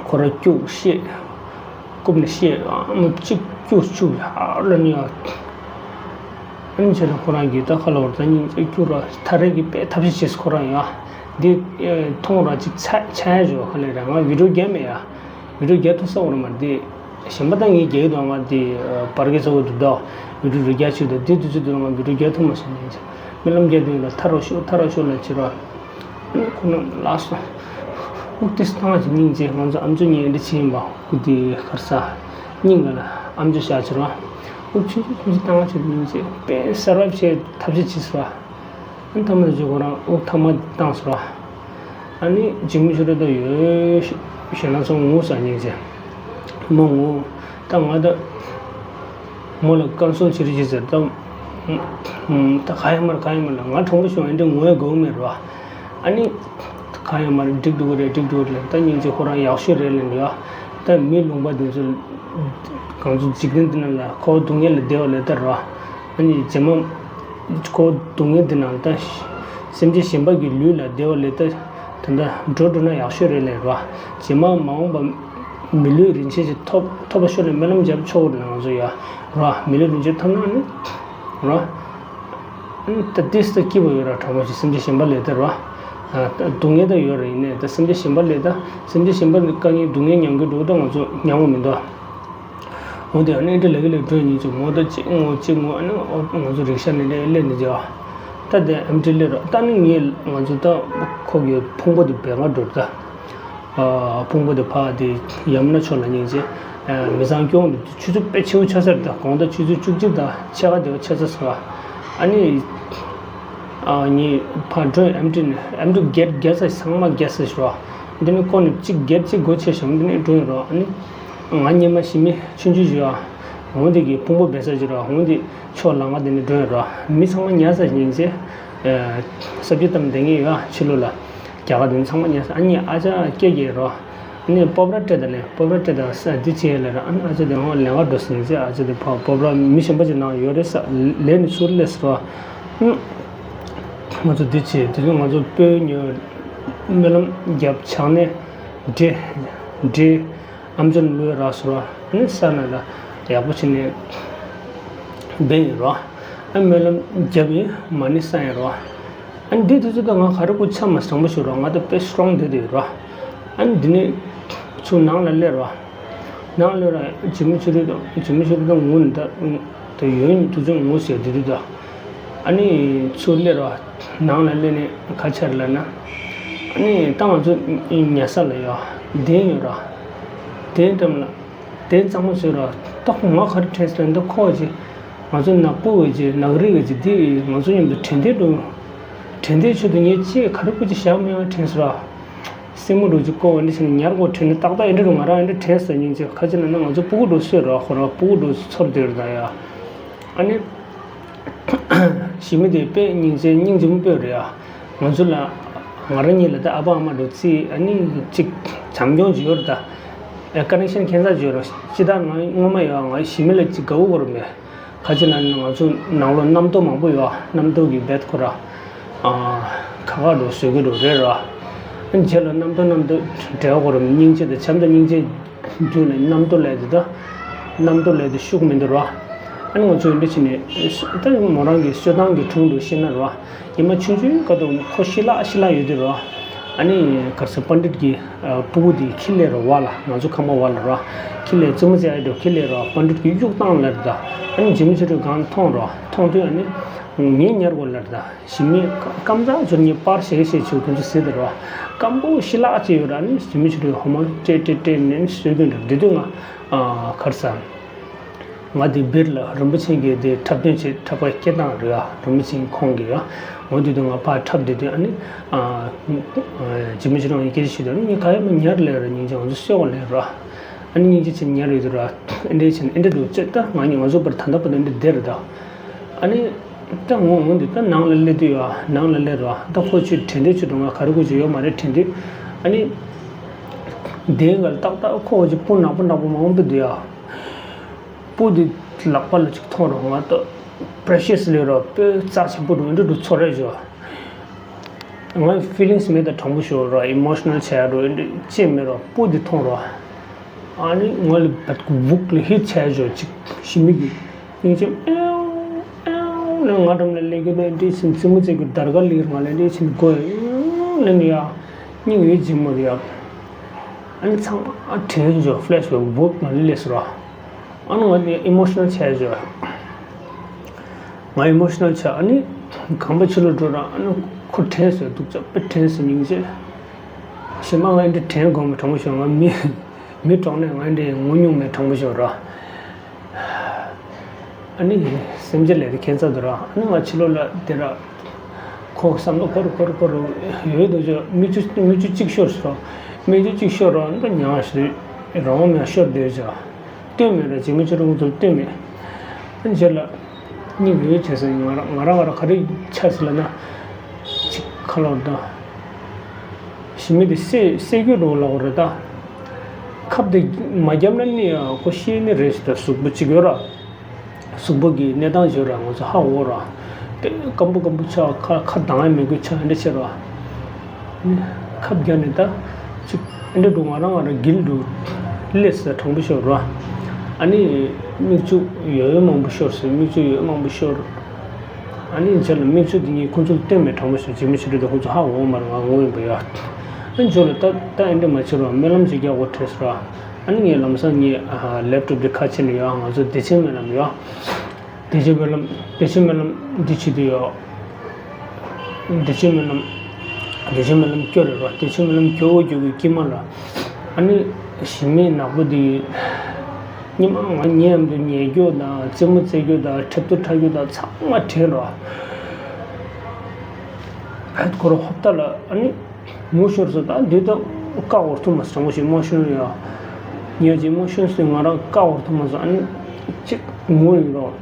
ཁོ་ར་སྐྱུག་བཤད། རྐུབ་ནས་བཤད་ཨ་མ་གཅིག་སྐྱུག་བཅུག་ཧ་ལ་ནི་ཨ། ཨ་ནི་རྗེས་ལ་ཁོ་རང་གིས་ད་ཁ་ལ་བར་ད་སྙིང་རྗེ་སྐྱུག་ར་ཐ་རེ་གི་དཔེ་ཐབས་ཤེས་བྱས་སོང་ཁོ་རང་ཡ། འདི་མཐོང་ར་གཅིག་ཚ་ཆ་ཡ་བྱོས་ག་ལེ་རེད། ང་བི་ཌིའོ་རྒྱག་མེད་ཡ། བི་ཌིའོ་རྒྱག་ཐུབ་ས་འོ་ར་མ་རེད་དེ། གཞན་པ་ད་ངས་རྒྱག་གི་འདུག་ང་དེ་བར་གྱི་ཚ་བོ་དུ་ད་བི་ཌིའོ་རུ་རྒྱག་ཆུ་ད་དེ་དུས་ཚོད་དུ་ང་བི་ཌིའོ་རྒྱག་ཐུབ་མ་སོང་ནས་རྨི་ལམ་རྒྱག་དུས་ལ་ཐར་རོ་ཤོག་ཐར་རོ་ཤོག་ལ་བྱེད་རོགས། ཁོ་ན་ལགས་སོ། ཨུག་ཏིས་ཐང་ཅི་སྙིང་རྗེ་ང་ཚོ་ཨམ་ཅོ་གཉིས་འདི་ཕྱིན་པ་ཁུ་དེ་ཁར་ས་སྙིང་ག་ལ་ཨམ་ཅོ་བཞག་བྱེད་རོགས། ཨུག་ཆུ་ཆུ་ཆུ་ཐང་ཅི་སྙིང་རྗེ་དཔེ་གསར་བ་བྱས་ཐབས་ཤེས་བྱེད་སོ། ཨ་ཐ་མ་ཅིག་ཁོ་རང་ཨོ་ཐ་མ་བཏང་སོང་། ཨ་ནི་འཇིགས་མེད་ཆོས་སྒྲོན་ད་ཡོད་ཞེ་ན་སོང་ངུ་ས་སྙིང་རྗེ། མོ་ངུ་ད་ང་ད་མོ་ལ་ཀན་སོལ་བྱེད་རེ་བྱེད་ཟེར་ད། ད་ག་ཡང་མ་རེད་ག་ཡང་མ་རེད་ང་གྲོངས་པ་བྱུང་ཨེ་འདྲ་ངུ་ཡ་དགོས་མེད་རོ། ཨ་ནི་ག་ཡང་མ་རེད་འགྲིག་འགྲོ་གི་རེད་འགྲིག་འགྲོ་གི་རེད་ད་སྙིང་རྗེ་ཁོ་རང་ཡག་ཤོས་རེད་ལབ་ཡོད། ད་མི་ལུང་པ་དེ་ཚོ་གང་ཚོ་འཇིག་རྟེན་འདི་ན་ལ་ཁོ་སྡུག་བསྔལ་ལ་བདེ་བ་ལས་ད་རོ། ཨ་ནི་རྗེས་མ། ཁོ་སྡུག་བསྔལ་འདི་ནང་ད། སེམས་ཅན་གཞན་པ་གི་ལུས་ལ་བདེ་བ་ལས་ད། ད་ལྟ་འགྲོ་འགྲོ་ན་ཡག་ཤོས་རེད་ལས་རོ། རྗེས་མ་མ་འོངས་པ། མི་ལུས་རིན་ཆེན་ཞིག་ཐོབ་ཐོབ་པ་ཤོར་ནས་སྨོན་ལམ་བརྒྱབ་ཆོག་གི་རེད་ང་ཚོ་ཡ། རོ། མི་ལུས་རིན་ཆེན་ཐོབ་ན་ནི། རོ། ད་ཏིས་ད་སྐྱིད་པོ་ཡོད་ར་གྲོགས་པོ་ཞིག་སེམས་ཅན་གཞན་པ་ལས་ད་རོ། སྡུག་བསྔལ་ད་ཡོད་རེད་ཡིན་ནའི་ད་སེམས་ཅན་གཞན་པ་ལས་ད་སེམས་ཅན་གཞན་པ་ནི་དཀའ་ངལ་སྡུག་བསྔལ་མྱང་གི་འདུག་ད་ང་ཚོ་མྱང་བ་མི་འདུག་འོ་དེ་ཨ་ནི་འདྲ་ལ་གི་ལ་སྒྲོན་ཉིན་ཅིག་ངོ་ད་གཅིག་ངོ་གཅིག་ངོ་ཨ་ནི་ང་ཚོ་རིག་ཤ་ནི་ལས་ལས་ནི་ཅི་ཨ། ད་དེ་ཨེམ་ཊི་ལས་རོ་ད་ནི་ངས་ང་ཚོ་ད་ཁོ་གི་ཕུང་པོ་དེ་བེད་མ་འགྲོ་ད། ཕུང་པོ་དེ་ཕ་དེ་ཡ་མུ་ན་ཕྱོགས་ལ་སྙིང་རྗེ། མི་ཚང་སྐྱོང་དུ་ཆུ་ཚོད་དཔེ་ཆེ་བོ་ཆགས་ཚར་ད་དགོང་དག་ཆུ་ཚོད་བཅུ་གཅིག་དང་ཕྱེད་ཀ་དེ་བ་ཆགས་ཚར་སོང་ཨ་ནི། ངས་ཕ་སྒྲོན་ཨེམ་ཊི་ནི་ཨེམ་ཊི་གེ་ཊི་གེ་ས་ཚང་མ་གེ་ས་ཞུ་བ། འདི་ནི་ཁོ་ནི་གཅིག་གེ་ཊི་གཅིག་སྒོ་ཕྱེ་ཞིང་འདི་ནི་སྒྲོན་རོགས་ཨ་ནི། ང་ཉི་མ་ཞི་མི་ཆུང་ཆུང་ཞུ་བ། འོང་འདི་གི་ཕུང་པོ་སྦས་ས་ཞུ་རོགས་འོང་འདི་ཕྱོགས་ལ་ང་འདི་ནི་སྒྲོན་རོགས་མི་ཚང་མ་ཉལ་ས་སྙིང་རྗེ། ས་བཅུ་ཐམ་དེ་ངས་ཡོད་ཕྱི་ལོགས་ལ། རྒྱ་གར་དེ་ཚང་མ་ཉལ་ས་ཨ་ནི་ཨ་ཅག་སྐད་རྒྱག་རོགས། ཨ་ནི་སྤོབས་ར་སྤྲད་ད་ལེ་སྤོབས་ར་སྤྲད་ད་ས་འདི་བྱས་ལེ་ར་ཨ་ནི་ཨ་ཅག་དེ་ཧོ་ལེ་ག་འགྲོ་སྲིད་ཟེར་ཨ་ཅག་དེ་ཕ་སྤོབས་ར་མི་གཞན་པ་ཅིག་ནང་ཡོད་རེད་ས་ལེ་ནི་ཚུར་ལེ་ཟེར་བ། ང་ཚོ་འདི་བྱས་དེ་ཚོ་ང་ཚོ་སྤོས་ཉོས། སྨོན་ལམ་བརྒྱབ་ཆང་ནས་འདྲེ་འདྲེ། ཨམ་ཅོག་ནས་བླུགས་རག་སོང་ར། ཨ་ནི་ས་ན་ལ་ཡག་པོ་བྱས་ནས་སྦས་ཡིན་ར། ཨ་སྨོན་ལམ་བརྒྱབ་ཡིན་མ་ཎི་བསགས་ཡིན་ར། ཨ་ནི་འདི་དུས་ཚོད་ད་ང་ག་རེ་དགོས་ཆ་མ་དྲང་པོ་ཞུ་ར། ང་ད་དཔེ་སི་ཊོང་བསྡད་དེ་ཡོད་ར། ཨ་ནི་འདི་ནས་ཚུར་ནང་ལ་སླེབས་ར། ནང་ལོགས་ལ་འཇིགས་མེད་ཆོས་སྒྲོན་དང་འཇིགས་མེད་ཆོས་སྒྲོན་དང་ངུ་ནས་ད་ད་ཡོད་དུས་ཚོད་ངུ་ཟེར་དེ་དུས་ད། ཨ་ནི་ཚུར་སླེབས་ར། ནང་ལ་སླེབས་ནས་ག་ཆར་ལ་ན། ཨ་ནི་ད་ང་ཚོ་ཉལ་ས་ལ་ཡོད་གདན་ཡོད་ར། གདན་འགྲམ་ལ་གདན་གཙང་མ་བཟོས་ར། ད་ཁོ་ང་ག་རེ་དྲན་སོང་ལབ་ན། ད་ཁོ་ཅིག་ང་ཚོ་ནག་པོ་གི་ཅིག་ནག་རིགས་གི་ཅིག་འདི་ང་ཚོ་མཉམ་དུ་དྲན་རྟེན་འགྲོ། དྲན་རྟེན་ཆེད་དུ་ངས་ཅིག་ག་རེ་དགོས་ཅིག་བཞག་མེད་པ་དྲན་སོང་ར། སེན་མོ་འདྲ་ཅིག་བཀོག་འདི་བྱས་ནས་ཉལ་དགོས་དྲན་ནས་ཏག་ཏག་འདི་འདྲ་ང་རང་འདི་འདྲ་དྲན་སོང་། སྙིང་རྗེ། ག་ཅི་ལབ་ན་ང་ཚོ་སྤུ་གུ་འདྲ་བཟོས་ར། ཁོ་རང་སྤུ་གུ་འདྲ་ཚོར་དེ་རེད་ད་ཡ། ཨ་ནི་ཞི་མི་དེ་དཔེ་སྙིང་རྗེ་སྙིང་རྗེ་མོ་དཔེ་རེད་ཡ། ང་ཚོ་ལ་ང་རང་གཉིས་ལ་ད་ཨ་ཕ་ཨ་མ་འདྲ་བརྩི། ཨ་ནི་ཅིག་བྱམས་སྐྱོང་ཅིག་ཡོད་རེད་ད། ཨེ་ཀ་ནེག་ཤན་ཁྱད་མཚར་ཅིག་ཡོད་རེད། སྤྱིར་བཏང་ང་སྔོན་མ་ཡོད་ང་ཞི་མི་ལ་ཅིག་དགའ་བོ་གོ་རེད་མེད། ག་ཅི་ལབ་ན་ང་ཚོ་ནང་ལོགས་རྣམ་རྟོག་མང་པོ་ཡོད། རྣམ་རྟོག་གི་བེད་ཁོ་ར། ཨ་ཁ་ཁ་འགྲོ་བཟོད་ཀྱི་འགྲོ་རེད་ར། རྗེས་ལ་རྣམ་རྟོག་རྣམ་རྟོག་འབྲེལ་བ་ཁོ་ར་སྙིང་རྗེ་དང་བྱམས་དང་སྙིང་རྗེ་རྒྱུད་ལ་རྣམ་རྟོག་ལས་དེ་ད། རྣམ་རྟོག་ལས་དེ་ཤུགས་མི་འདུག་ར། ཨ་ནི་ང་ཚོ་འདི་བྱས་ནས་ད་མོ་རང་གི་སྤྱོད་སྟངས་ཀྱི་དྲུང་དུ་ཤེས་ན་ར། ཉི་མ་ཆུང་ཆུང་སྐབས་དུ་ཁོ་ཤི་ལག་ཤི་ལག་ཡོད་དུས་ར། ཨ་ནི་ག་རེ་ཟེར་པཎ་ཌིཏ་གི་ཨ་སྤུ་གུ་དེ་ཁྱི་ལས་ར་བ་ལ་ང་ཚོ་ཁང་པ་བ་ལ་ར། ཁྱི་ལས་རྩེད་མོ་རྩེ་ཡ་འགྲོ་ཁྱི་ལས་ར་པཎ་ཌིཏ་གི་གཡུག་བཏང་ལབ་ར་ད། ཨ་ནི་འཇིགས་མེད་ཆོས་སྒྲོན་གང་མཐོང་ར་མཐོང་དུས་ཨ་ནི་ངས་ཉར་དགོས་ལབ་ར་ད། ཞི་མི་སྐམ་ཚ་ཚོར་ངས་པར་ཞེ་ཞེ་བྱེད་ཁོ་ཚོ་ཟེར་དེ་ར། སྐམ་པོ་ཤི་ལག་ཅིག་ཡོད་ར། ཨ་ནི་འཇིགས་མེད་ཆོས་སྒྲོན་ཧོ་མ་སྤྲད་སྤྲད་སྤྲད་ནས་བཟོས་དོན་འགྲུབ་དེ་དུས་ང་ཨ་ག་རེ་ཟེར། ང་དེ་སྦིར་ལ་རིན་པོ་ཆེ་གི་དེ་འཁྲབ་སྟོན་བྱེད་འཁྲབ་པ་སྐད་གཏོང་རེད་ཨ། རིན་པོ་ཆེ་གི་ཁོང་གི་ཡ། འོ་དེ་དུས་ང་ཕར་འཁྲབ་བསྡད་དུས་ཨ་ནི། ཨ་འཇིགས་མེད་ཆོས་སྒྲོན་གྱིས་སྐད་ཆ་ཞུས་དུས་ཨ་ནི་ངས་ག་ཡ་མ་ཉར་ལས་ར་སྙིང་རྗེ་ང་ཚོ་གསོད་དགོས་ལས་ར། ཨ་ནི་སྙིང་རྗེ་ཆེ་ཉར་ཡོད་དུས་ར། ཨེ་འདྲས་བྱས་ནས་ཨེ་འདྲས་འདུག་ཅེས་ད་ང་གཉིས་ང་ཚོ་བར་ད་ལྟ་བར་དུ་ཨེ་འདྲས་བསྡད་རེད་ད། ཨ་ནི། ད་ངོ་འོང་དུས་ད་ནང་ལ་སླེབས་དུས་ཡ་ནང་ལ་སླེབས་ར་ད་ཁོ་ཆུ་དྲན་དུས་ཆུ་དུ་ང་ག་རེ་དགོས་ཀྱི་ཡོད་མ་རེད་དྲན་དུས། ཨ་ནི། གདན་ག་ལ་ཏག་ཏག་ཁོ་ཅིག་སྤུ་ནག་པོ་ནག་པོ་མང་པོ་འདུག་ཡ། སྤུ་དེ་ལག་པ་ལ་ཅིག་ཐོང་རོགས། ང་ད་པྲེ་ཤི་ཡས་ལས་རོགས་དཔེ་རྩ་ཆེན་པོ་འདུག་འདི་འདྲ་འདུག་ཚོར་རེ་བྱོས། ང་ཕི་ལིང་སི་མེད་ད་དྲང་པོ་ཞུ་རོགས། ཨི་མོ་ཤི་ནལ་བྱས་རོགས་འདི་ཅི་མེད་རོགས། སྤུ་དེ་ཐོང་རོགས། ཨ་ནི་ང་ལ་བད་ཀུ་བུག་ལ་ཧིད་བྱས་བྱོས་ཅིག་ཞི་མི་གི་སྙིང་རྗེ་ཨེའུ་ཨེའུ་ལ་ང་འགྲམ་ལ་སླེབས་གི་ད་འདི་ཕྱིན་རྩེད་མོ་རྩེ་གི་དར་ག་ལིར་ང་ལ་འདི་ཕྱིན་དགོས་ཨེའུ་ལ་ནི་ཡ་སྙིང་ཡོད་ཅིག་མོ་རེད་ཡ། ཨ་ནི་ཚང་མ་དྲན་བྱོས་ཕི་ལེ་ཤི་བེག་བུག་ང་ལ་སླེབས་སོང་རོགས། ཨ་ནི་ང་ནི་ཨི་མོ་ཤི་ནལ་བྱས་བྱོས། ང་ཨི་མོ་ཤི་ནལ་བྱས། ཨ་ནི་ཁང་པ་ཕྱི་ལོགས་འགྲོ་ར། ཨ་ནི་ཁོ་དྲན་སོང་འདུག་ཅག་དཔེ་དྲན་སོང་སྙིང་རྗེ། གཞན་པ་ང་འདི་དྲན་དགོས་མི་དྲང་པོ་ཞུ་ང་མི་མི་གྲོངས་ནས་ང་འདི་ངུ་མྱོང་མེད་དྲང་པོ་ཞུ་ར། ཨ་ནི་སེམས་ཅན་ལས་དེ་ཁྱད་མཚར་འདུག་ར། ཨ་ནི་ང་ཕྱི་ལོགས་ལ་བསྡད་ར། ཁོ་བསམ་བློ་འཁོར་འཁོར་འཁོར་ཡོད་དོ་ཅོ་མིག་ཆུ་མིག་ཆུ་གཅིག་ཤོར་སོང་། མིག་ཆུ་གཅིག་ཤོར་ར་འདི་ཉང་ཞིག་རང་མེད་ཤོར་བསྡད་ཅོ། སྟོན་མེད་ར། འཇིགས་མེད་ཆོས་སྒྲོན་ཚོར་སྟོན་མེད། ཨ་ནི་རྗེས་ལ་སྙིང་རྗེ་བྱས་སོང་། ང་རང་ང་རང་ང་རང་ག་རེ་ཆགས་སོང་ལབ་ན། ཅིག་ཁ་ལོ་ད་ཞི་མི་དེ་བསད་བསད་རྒྱུ་འགྲོ་ལབ་རེད་ད། ཁབ་དེ་མ་བརྒྱབ་ན་ནི་ཁོ་ཤི་ནི་རེད་ཟེར། ད་གཟུགས་པོ་གཅིག་ཡོད་ར། གཟུགས་པོ་གི་གནས་སྟངས་བརྗོད་ར་ང་ཚོ་ཧ་གོ་ར། དེ་སྐམ་པོ་སྐམ་པོ་ཆགས། ཁ་ཁ་གདངས་ཡ་མེད་དགོས་ཆགས་འདྲ་བྱེད་ར། ཁབ་བརྒྱབ་ནས་ད་ཅིག་འདྲ་འདུག་ང་རང་ང་རང་འགིལ་འདུག་སླེབས་སོང་དྲང་པོ་ཤོར་ར། ཨ་ནི་མིག་ཆུ་ཡོད་ཡོད་མང་པོ་ཤོར་སོང་། མིག་ཆུ་ཡོད་མང་པོ་ཤོར། ཨ་ནི་རྗེས་ལ་མིག་ཆུ་དེ་གཉིས་ཁོ་ཚོར་སྟོན་མེད་དྲང་པོ་ཤོར། འཇིགས་མེད་ཆོས་སྒྲོན་དང་ཁོ་ཚོ་ཧ་གོ་མ་རེད། ང་ངུ་ཡིན་པ་ཡ། ཨ་ནི་རྗེས་ལ་ད་ད་འདྲ་མ་བྱེད་ར། སྨོན་ལམ་ཅིག་རྒྱག་དགོས་དྲན་སོང་ར། ཨ་ནི་ངས་ལམ་སང་ངའི་ལེབ་ཊོབ་དེ་ཁ་ཕྱེ་ནས་ཡ་ང་ཚོ་བདེ་ཆེན་སྨོན་ལམ་ཡ། བདེ་ཆེན་སྨོན་ལམ། བདེ་ཆེན་སྨོན་ལམ་འདི་བྱེད་དུ་ཡོད། བདེ་ཆེན་སྨོན་ལམ། བདེ་ཆེན་སྨོན་ལམ་སྐྱོ་རེད་ར། བདེ་ཆེན་སྨོན་ལམ་སྐྱོ་བོ་སྐྱོ་གི་དཀྱིལ་མ་ལ། ཨ་ནི་ཞི་མི་ནག་པོ་འདི་སྔོན་མ་ང་མཉམ་དུ་ཉལ་རྒྱུ་དང་རྩེད་མོ་རྩེ་རྒྱུ་དང་འཁྲབ་སྟོན་འཁྲབ་རྒྱུ་དང་ཚང་མ་དྲན་ར། ཧད་ཁོ་ར་ཧོབ་ཏ་ལ་ཨ་ནི། ངུ་ཤོར་སོང་། ད་འདི་ད་བཀག་འོར་ཐུབ་མ་སོང་ཞེས་མ་ཤོར་ཡ། ཉལ་ཅིག་མ་ཤོར་སོང་ང་རང་བཀག་འོར་ཐུབ་མ་སོང་། ཨ་ནི་གཅིག་ངུ་ཡིན་རོགས།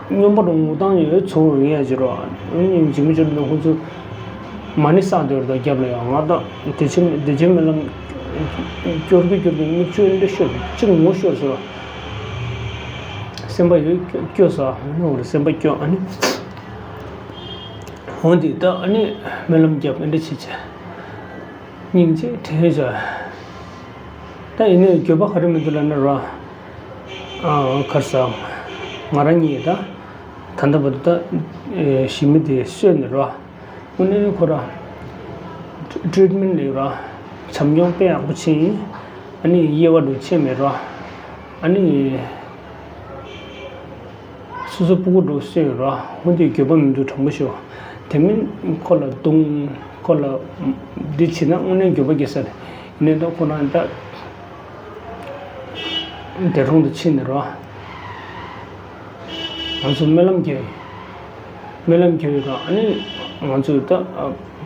སྨྱོན་པ་རུ་ངུ་སྟངས་ཡོད་ཚོར་ཡིན་ཡ་ཅི་རོགས། ཨ་ནི་འཇིགས་མེད་ཆོས་སྒྲོན་ཁོ་ཚོ་མ་ཎི་བསགས་སྡོད་རེད་ད་རྒྱབ་ལ་ཡ། ང་ད་བདེ་ཆེན་བདེ་ཆེན་སྨོན་ལམ་སྐྱོར་གི་སྐྱོར་གི་མིག་ཆུ་འདི་ཤོར་གཅིག་ངུ་ཤོར་སོང་། སེམས་པ་ཡོད་སྐྱོ་ས་ངུ་རེད། སེམས་པ་སྐྱོ། ཨ་ནི་འོང་དེ་ད་ཨ་ནི་སྨོན་ལམ་རྒྱབ་འདི་འདྲ་བྱེད་བྱེད། སྙིང་རྗེ་དྲན་བྱ། ད་ཡིན་ནའི་འགྱོད་པ་ག་རེ་མི་འདུག་ལབ་ན་ར། ཨ་ག་རེ་ཟ། ང་རང་གཉིས་ད། ད་ལྟ་བར་དུ་ད། ཨེ་ཞི་མི་དེ་གསོས་ནས་ར། དངོས་གནས་ཁོ་ར། ཊི་རིཊ་མེན་ཊི་ལས་ར། བྱམས་སྐྱོང་དཔེ་ཡག་པོ་བྱས་ཡིན། ཨ་ནི་དབྱེ་བ་འདྲ་བྱས་མེད་ར། ཨ་ནི། སོ་སོ་སྤུ་གུ་འདྲ་གསོས་ཡོད་ར། འོ་འདི་འགྱོད་པ་མི་འདུག་དྲང་པོ་ཤོད། དེ་མིན་ཁོ་ལ་རྡུང་། ཁོ་ལ། འདི་བྱེད་ན་དངོས་གནས་འགྱོད་པ་སྐྱེ་ས་རེད། ཡིན་ནའི་ད་ཁོ་རང་ད། འདས་གྲོངས་དུ་ཕྱིན་ནས་ར། ང་ཚོ་སྨོན་ལམ་རྒྱག་སྨོན་ལམ་རྒྱག་ཡོད་ར། ཨ་ནི་ང་ཚོས་ད།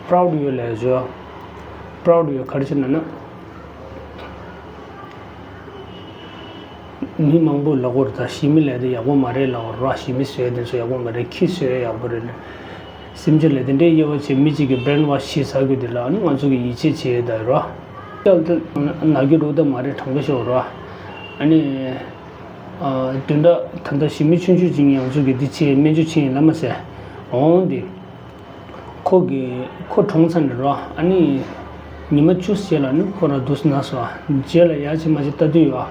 པ་རའུ་ཌི་ཡོད་ལབ་ཡོད། པ་རའུ་ཌི་ཡོད་ག་རེ་བྱས་ན་ན། མི་མང་པོས་ལབ་ཀྱི་ཡོད་རེད། ད་ཞི་མི་ལབ་དེ་ཡག་པོ་མ་རེད་ལབ་ཀྱི་ཡོད་རེད། ཞི་མི་བཟོས་དེ་ཚོ་ཡག་པོ་མ་རེད། ཁྱི་བཟོས་ཡག་པོ་རེད། སེམས་ཅན་ལ་དེ་འདྲའི་དབྱེ་བ་བྱས་མི་གཅིག་གིས་བྷི་རེན་ཝ་ཤི་བྱས་ཟ་དགོས་དེ་ལ་ཨ་ནི་ང་ཚོ་གིས་ཡིད་ཆེས་བྱེད་ཡོད་ད་ར། ཡག་ད་ན་རྒྱུ་རུ་ད་མ་རེད། དྲང་པོ་ཤོད་ར། ཨ་ནི། ཨ་བདུན་ཕྲག་ད་ལྟ་ཞི་མི་ཆུང་ཆུང་ཅིག་ཡིན། ང་ཚོ་གིས་འདི་བྱས་སྨན་བཅོས་བྱས་ཡིན་ལབ་མ་ཟད། འོང་དེ། ཁོ་གི་ཁོ་གྲོངས་ཚར་ནས་རོ། ཨ་ནི་ཉི་མ་བཅུ་རྗེས་ལ་ནི་ཁོ་རང་འདུག་སེ་ན་སོང་། རྗེས་ལ་ཡག་ཅིག་མ་ཅིག་ལྟ་དུས་ཡོད།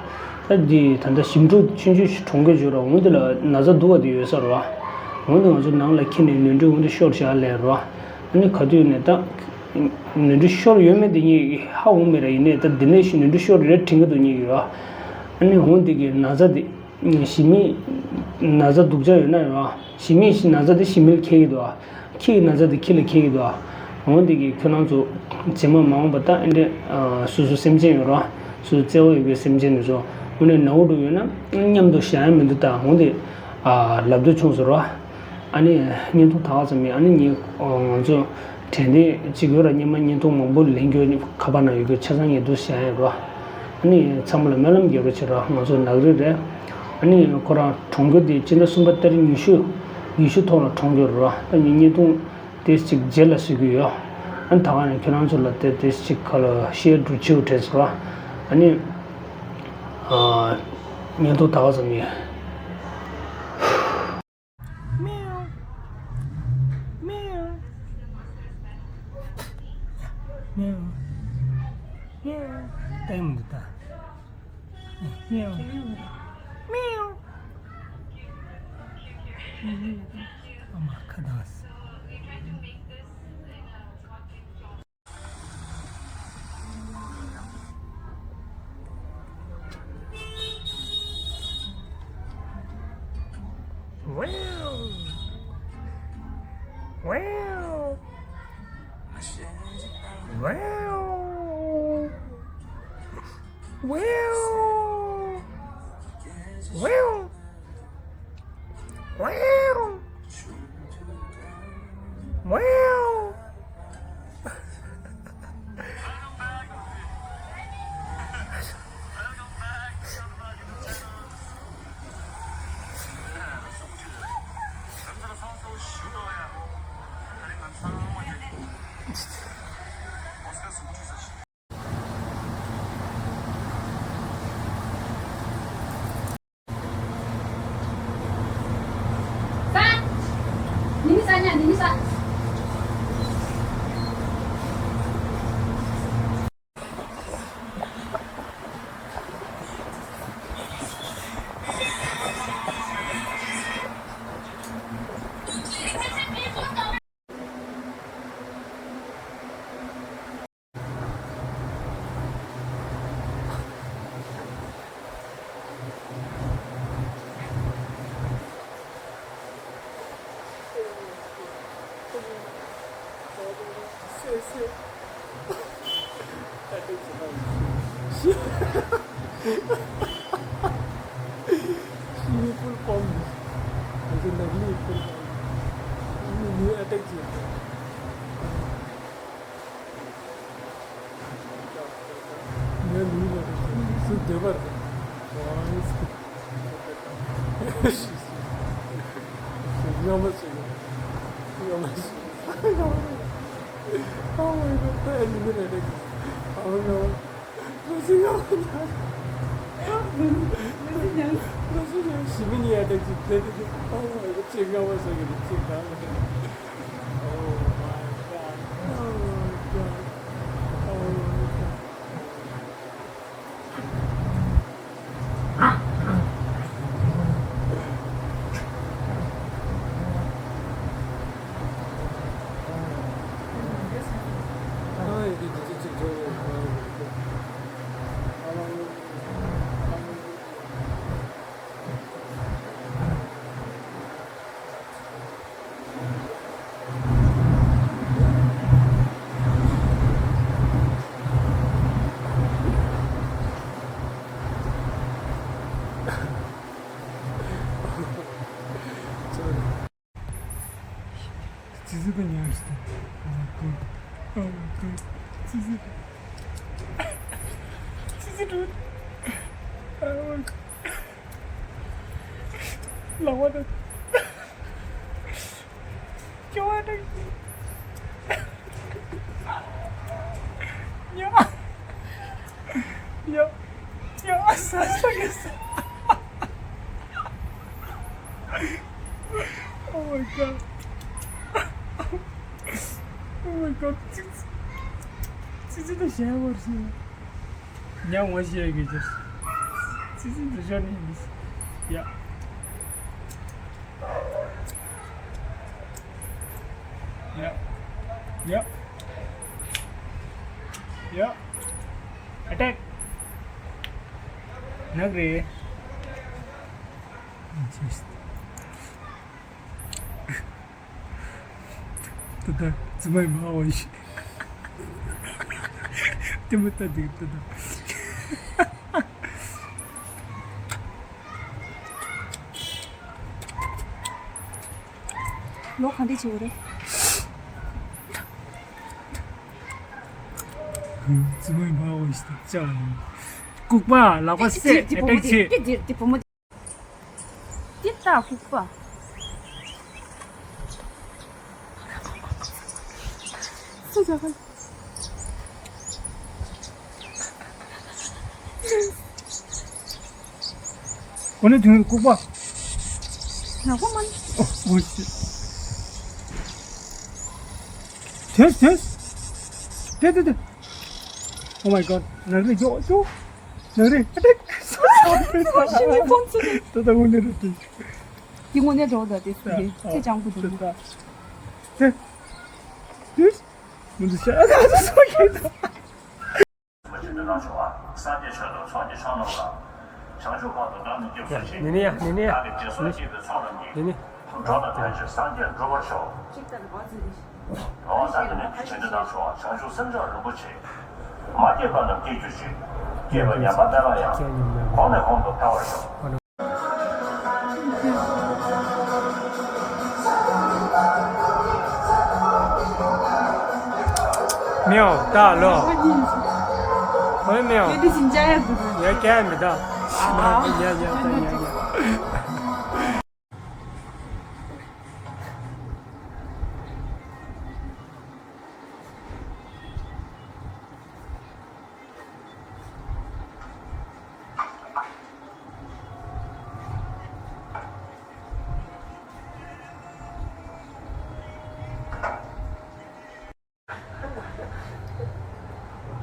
ད་འདི་ད་ལྟ་ཞིམ་ཕྲུག་ཆུང་ཆུང་ཞིག་གྲོངས་ཀྱི་ཡོད་ར། འོ་འདི་ལ་ན་ཚ་སྡུག་པ་དེ་ཡོད་ས་རོ། འོ་འདི་ང་ཚོ་ནང་ལ་འཁྱེར་ནས་ནོར་འཁྲུལ་འོ་འདི་ཤོར་བཞག་ལས་རོ། ཨ་ནི་ག་དུས་ནས་ད་ནོར་འཁྲུལ་ཤོར་ཡོད་མེད་དེ་ངས་ཧ་གོ་མེད་ར། ཡིན་ནའི་ད་འདི་ནས་ཤི་ནོར་འཁྲུལ་ཤོར་རེད་དྲན་གྱི་འདུག་ཉིད་ཀྱི་རོ། ཨ་ནི་འོ་འདི་གི་ན་ཚ་དེ། ཞི་མི་ན་ཚ་སྡུག་ཅག་ཡོད་ན་ཡང་ཞི་མི་ན་ཚ་དེ་ཞི་མི་ལ་འཁེལ་གྱི་འདུག་ཁྱི་ཡི་ན་ཚ་དེ་ཁྱི་ལ་འཁེལ་གྱི་འདུག་འོ་འདི་གིས་ཁྱོད་རང་ཚོ་རྗེས་མ་མ་འོངས་པ་ད་ཨེ་འདྲས་སོ་སོ་སེམས་ཅན་ཡོད་ར། སོ་སོ་བརྩེ་བ་ཡོད་པའི་སེམས་ཅན་དེ་ཚོ་དངོས་གནས་ནོར་འཁྲུལ་ཡོད་ན་མཉམ་དུ་བཞག་ཡ་མི་འདུག་ད་འོ་འདི་ལབ་འདོད་བྱུང་སོང་ར། ཨ་ནི་བརྙན་ཐུང་ད་ག་ཙམ་ཡིན། ཨ་ནི་ངས་ང་ཚོ་དྲན་རྟེན་གཅིག་ཡོད་ར། སྔོན་མ་བརྙན་ཐུང་མང་པོ་ལེན་རྒྱུ་ཁ་པར་ནང་ཡོད་རྒྱུ་ཆ་ཚང་ངས་འདུག་བཞག་ཡོད་ར། ཨ་ནི་ཚང་མ་ལ་སྨོན་ལམ་རྒྱག་རོགས་བྱེད་ར། ང་ཚོ་ནག་རིགས་རེད། ཨ་ནི་ཁོ་རང་གྲོངས་རྒྱུ་དེ་སྤྱི་ཟླ་གསུམ་པ་ཏ་རིག་ཉི་ཤུ། ཉི་ཤུ་ཐོག་ལ་གྲོངས་རྒྱུ་ར། ད་ངས་བརྙན་ཐུང་དེ་གཅིག་རྗེས་ལ་བཟོ་གི་ཡོད། ཨ་ནི་ད་ག་ནས་ཁྱོད་རང་ཚོ་ལ་དེ་དེ་གཅིག་ཁ་ལ་ཤེར་འགྲོ་བྱེད་དྲན་སོང་ར། ཨ་ནི་བརྙན་ཐུང་ད་ག་ཙམ་ཡིན། མེའུ། མེའུ། མེའུ། མེའུ། ལྟད་མོ་འདི་ལྟ། མེའུ། མེའུ། ཨ་མ་ཁ་གདངས། Wow! Wow! Wow! Wow! Wow! Wow! Wow! She will come. As a lovely people. You attack you. ངའི་ལུས་ལ་སུ་བདེ་བར། ང་མ་ཟེར། ང་མ་ཟེར། Oh my God, ད་ཨ་ནི་ངའི་ལ་རེད། Oh no. ང་ཟེར་ང་མ་ཟེར། ང་ཟེར་ང་ཞི་མི་ཉལ་ཏེ་ཅིག་བསྡད་དེ། Oh my God, ཅིག་ང་མ་ཟེར་གི་ཅིག་ད། Oh my God. Oh my God. Oh my God. ཙི་ཙི་དང་ཉལ་ཞིག་དང་། Oh my god. Oh my god. ཙི་ཙི། ཙི་ཙི་འགྲོ། Oh my god. ལག་པ་དང་། སྐྱོ་བ་དང་། ཉ། ཉ། ཉ། ས་ས་གི་ས། Oh my god. Oh my god. ཙི་ཙི། ཙི་ཙི་དང་གཞན་བར་སོང་། ཉ་ངོ་ཤེས་ཡ་གི་ཅིག་ཙི་ཙི་འདི་ཤོར་ནས་ཡིན། ཡ། ཡ། ཡ། ཡ། ཨ་ཊེག་ནག་རེད། ད་ད་ཙི་མའི་མ་འོ་ཡི། དེ་མོ་ད་འདི་ད་ད། ལོ་ག་འདྲ་བྱེད་ཀྱི་རེད། ཙི་མའི་མ་འོ་ཡི་ད་ཅག་ལ། ལྐུགས་པ་ལག་པ་བསད། ཨེ་ཊེག་བྱེད། དེ་དེ་བུ་མོ། འདི་ལྟ་ལྐུགས་པ། སུ་ཟ་ག་ཁོ་ནི་དུང་ལྐུགས་པ། ལག་པ་མ། ཨོ་ཨོ་ཤི། དེས་དེས། དེ་དེ་དེ། Oh my god. ནག་རི་ཇོ་ཇོ། ནག་རི་ཨ་ཊེག་ཞི་མི་ཕོན་ཚུན། ད་ད་དངོས་གནས་རེད་དེ། དེ་དངོས་གནས་འགྲོ་ད་དེ་སུ་དེ་ཚེ་ཅང་པོ་འདུག་ད་དེ། དེ། མི་འདུག་ཤ་ད་ད་སོ་གི་ད། མི་ཆེན་དུ་རང་ཆུང་བ་སངས་རྒྱས་ཆོས་དང་ཚོགས་ཀྱི་མཆོག་རྣམས་ལ། བྱང་ཆུབ་བར་དུ་བདག་ནི་སྐྱབས་སུ་མཆི། ནི་ནི་ཡ་ནི་ནི་ཡ། བདག་གི་བྱད་གསོལ་བགྱིས་པའི་ཚོགས་རྣམས་ཀྱིས། ནི་ནི། འགྲོ་ལ་ཕན་ཕྱིར་སངས་རྒྱས་འགྲུབ་པར་ཤོག། ལོ་ཟླ་འདི་ནི་དེ་བཞིན་དུ་བདག་འཚོ་བ་བྱང་ཆུབ་སེམས་མཆོག་རིན་པོ་ཆེ། མ་སྐྱེས་པ་རྣམས་སྐྱེ་གྱུར་ཅིག། སྐྱེས་པ་ཉམས་པ་སྨེ་བ་ཡང་། གོང་ནས་གོང་དུ་འཕེལ་བར་ཤོག། མེའོ་ད་ལོ། ཧོའི་མེའོ། ཡ་ཀྱ་མི་ད། ཡ་ཡ་ད་ཡ་ཡ།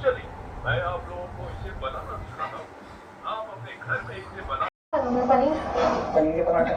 चलिए, मैं आप लोगों को इसे बनाना सिखाता हूँ। आप अपने घर में इसे बना पनीर, पनीर के पराठे।